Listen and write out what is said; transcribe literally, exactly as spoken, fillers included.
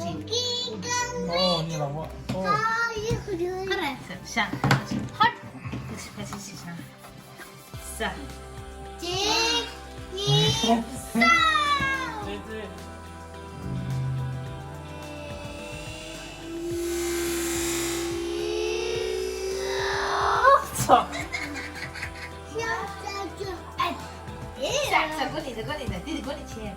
ཅིག་ཨོ་ནི་ལ་བ། ཨོ། ཁ་ར་ཤ། ཧ། ཁ་ཅིག་ཤ། ས། གཅིག་གཉིས། གསུམ། ཙེ་ཙེ། ཚ། ས། ས། སྒོ་ནས་ད། སྒོ་ནས་ད། འདི་སྒོ་ནས་ཆེ།